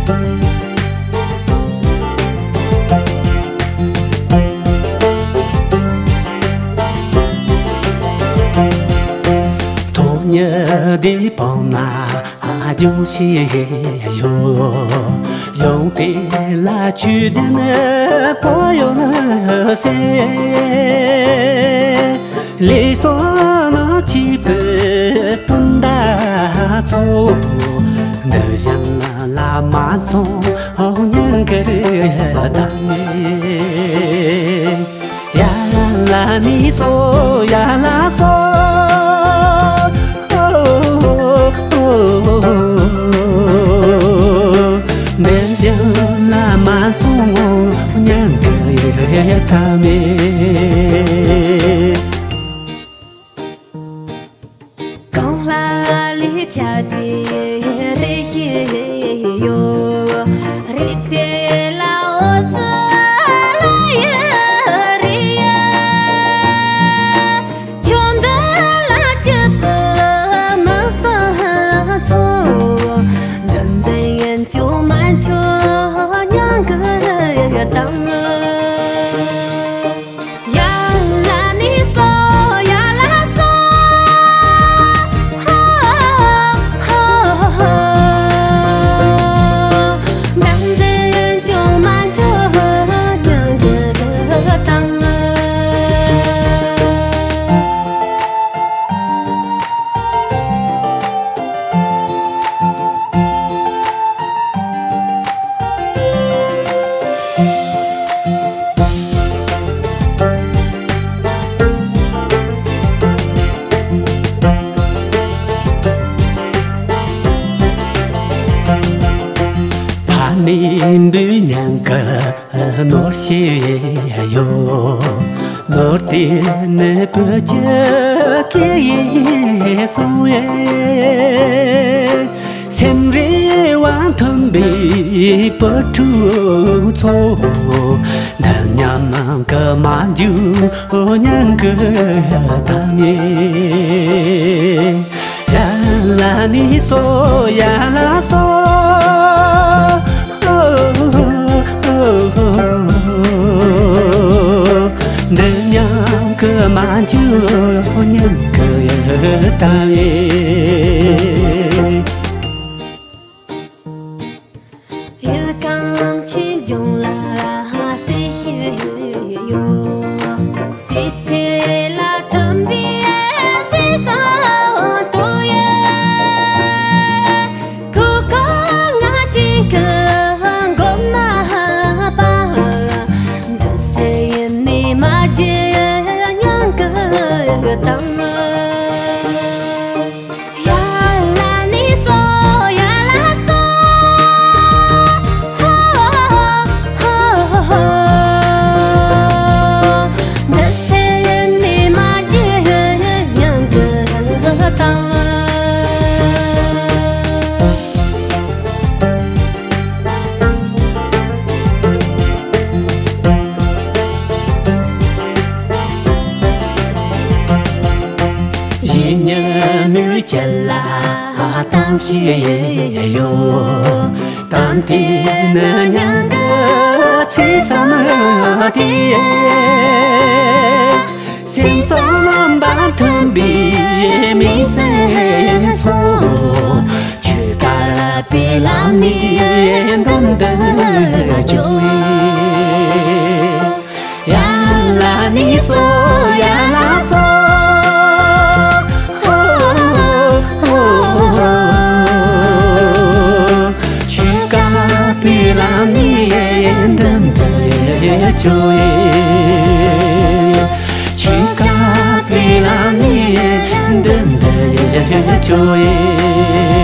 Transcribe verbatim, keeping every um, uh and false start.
ཐོག་ཉིད་འདི་སྤངས་ན་ཨ་ཅོ་ཞེས་ཡོད། ཡོང་དེ་ལ་ཆོས་ལྡན་པོ་ཡོད་ཟེར། ལས་བསོད་ནམས་བྱས་པའི་སྤུན་ཟླ་ཚོ། འདི་བཞིན་ལ་མ་འཚོང་སྙིང་གི་གཏམ། ཡ་ལ་ནི་སོ་ཡ་ལ་སོ། འདི་བཞིན་ལ་མ་འཚོང་སྙིང་གི་གཏམ། གང་ལ་ལས་བྱ་བའི་རེ་ཞིག་ཡོད། རེ་དེ་ལ་འོ་ཟི་ལ་ཡི་རེ། ཆོས་འདི་ལ་སྤྱི་བོའི་མི་སེར་ཚོ། འདི་འཛིན་ཡིན་ཆོག་མ་ཆོག་སྙིང་གི་གཏམ། ཡ་ལ་ནི་སོ་ཡ་ལ་སོ། ཧ་ཧ་ཧ། འདི་འཛིན་ཆོག་མ་ཆོག་སྙིང་གི་གཏམ། ཕ་ནི་འདི་ཉང་གི་ནོར་ཞིག་ཡོད། ནོར་དེ་ནི་བོད་ཀྱི་སྐད་ཡིག་སོང་ཡེ། སེམས་རེ་བ་མཐུན་པའི་བུ་ཕྲུག་ཚོ། འདི་མཉམ་གི་མ་འཇུ་སྙིང་གི་གཏམ་ཡིན། ཡ་ལ་ནི་སོ་ཡ་ལ་སོ། འདི་མཉམ་གི་མ་འཇུ་སྙིང་གི་གཏམ་ཡིན། ཡུལ་གངས་ཅན་ལྗོངས་ལ་གསལ་བཤད་ཡོད། སྲིད་མཐའ་ལ་མཐུན་པའི་སྲིད་སྲོལ་གཏོད་ཡས། གུས་བཀུར་ངར་ཅན་གྱི་མགོ་ནག་པ། འདི་སྲིད་ཡུལ་ནས་མ་བརྗེད་སྙིང་གི་གཏམ། ཡ་ལ་ནི་སོ་ཡ་ལ་སོ། ཧོ་ཧོ་ཧོ། འདི་སྲིད་ཡུལ་ནས་མ་བརྗེད་སྙིང་གི་གཏམ། གཞིས་ཉིན་མོའི་ཆེད་ལ་གཏམ་ཞིག་ཡོད། གཏམ་དེ་ནི་མྱང་གི་ཚིག་གསུམ་སྟེ། སེམས་བསམ་པ་མཐུན་པའི་མི་སེར་ཚོ། ཆོས་དད་པའི་ལམ་ནས་མདུན་དུ་འགྲོ་ཡི། ཡ་ལ་ནི་སོ་ཡ་ལ་སོ། ཆོས་དད་པའི་ལམ་ནས་མདུན་དུ་འགྲོ་ཡི། ཆོས་དད་པའི་ལམ་ནས་མདུན་དུ་འགྲོ་ཡི།